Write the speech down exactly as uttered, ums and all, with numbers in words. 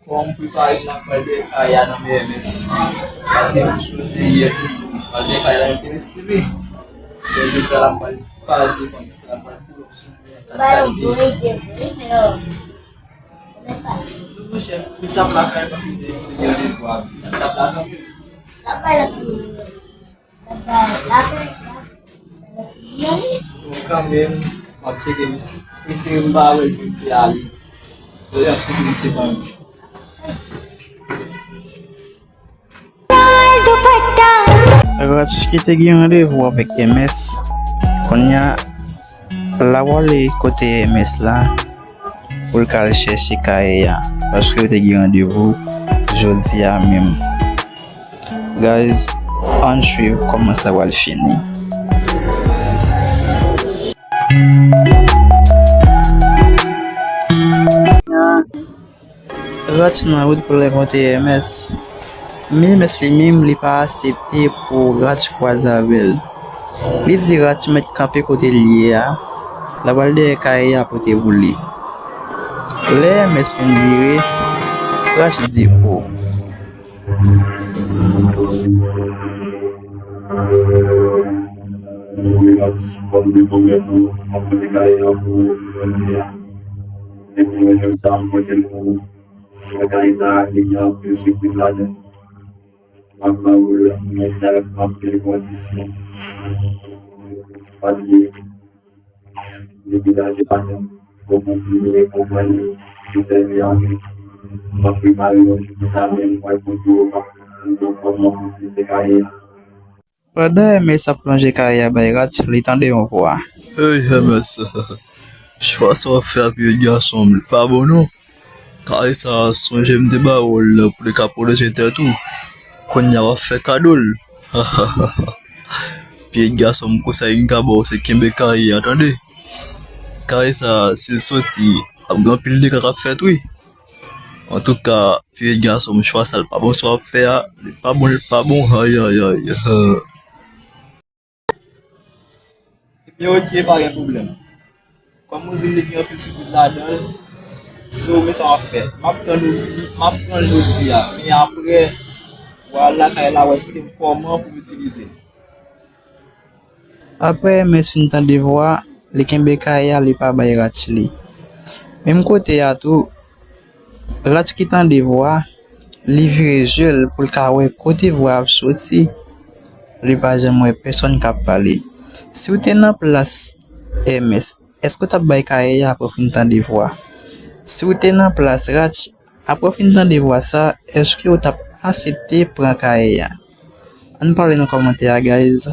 Kòm m prepare m nan pral dèyè kay a nan M M S. Paske m chonje yè m di m pral dèyè kay a nan M M S T V. Men jodi a la m pral pale de kòm si la m pral pran opsyon. Ba yo boule de vre, men yo. Mwen pa. Monchè, m sot lakay paske m te gen randevou avè l. L ap la kanpe. L ap bay lòt timoun yo. L ap bay lòt timoun yo. Bon, kanmenm, m ap tcheke misye. Prefere m pa wè l pou m te ale. Yo, y ap tcheke misye kanmenm. Rach ki te gen randevou avèk M S, kounye a, l ap ale kote M S la pou l ka al chèche kay a, paske yo te gen randevou jodi a menm. Guys, ann swiv kòman sa pral fini. Rach nan wout pou l al kote M S. Men M S li menm, li pa aksepte pou Rach kwaze avè l. Li di Rach mèt kanpe kote l ye a, l ap al dèyè kay a pote pou li. Lè M S fin vire, Rach di, "O." Kòm de bon mèt ou, m ap pote kay la pou ou jodi a. Depi yon jou sa, m pote l pou ou. Bagay sa a, li gen anpil sipriz ladan l. M ap ba ou l, men se avèk anpil kondisyon. Paske, depi laj pa menm, fòk ou byen konprann li, pou sèvi avè l. M ap prepare yon jou pou sa, men m pral montre w, m ap montre w kòman pou itilize kay la. Pandan M S ap lonje kay a bay Rach, li tande yon vwa. Hey, M S, chwa sa w ap fè a, pitit gason m, li pa bon non. Kay sa, sonje m te ba w l pou li ka pwoteje tèt ou. Kounye a w ap fè kado l. Pitit gason m, konsèy m ka ba w, se kenbe kay a, tande. Kay sa, si l soti, ap gen anpil dega k ap fèt, wi. Antouka, pitit gason m, chwa sa l pa bon sa w ap fè a, li pa bon, li pa bon, ayayay. Ebyen, oke, pa gen pwoblèm. Kòm ou di m li gen anpil sipriz ladan l, so, men sa m ap fè. M ap tann ou vini, m ap pran l jodi a, men apre, w a al lakay la, w a esplike m kòman pou m itilize l. Apre M S fin tande vwa, li kenbe kay a, li pa bay Rach li. Menm kote a tou, Rach ki tande vwa, li vire je l pou l ka wè kote vwa ap soti. Li pa janm wè pèsonn k ap pale. Si w te nan plas M S, èske w t ap bay kay a apre w fin tande vwa? Si w te nan plas Rach, apre w fin tande vwa sa, èske w t ap aksepte pran kay a? Ann pale nan kòmantè a, guys.